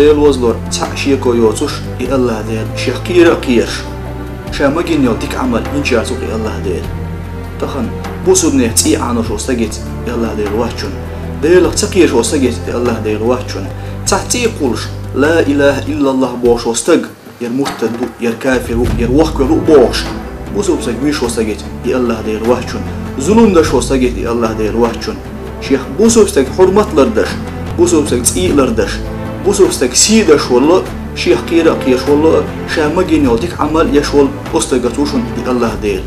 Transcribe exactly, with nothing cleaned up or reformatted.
Дела возалур цхьа а шеко йоцуш и АллахӀ Дела, шех кхера а кхераш, ша магийна йолу дика Ӏамал йинчаьрца ву-кх и АллахӀ Дела. Тахан бусалбанех цӀий Ӏаношо стагеца и АллахӀ Дела вац шуна. Делах ца кхешо стагеца и АллахӀ Дела вац шуна. Цхьа цӀий кхуллуш, ла илахӀа иллаллахӀ бохушо стаг, яра муртад ву, яра кафир ву, яра вохкавелла ву бохуш, бусалба стаг вийшо стагеца и АллахӀ Дела вац шуна. Зулам дашо стагеца и АллахӀ Дела вац шуна. Шех бусалба стаг хьурмат лардеш, бусалба стаг цӀий лардеш, бусалба стаг сий деш волу, шех кхера а кхераш волу, ша магийна йолу дика Ӏамал еш волу оцу стагаца ву шуна и АллахӀ Дела.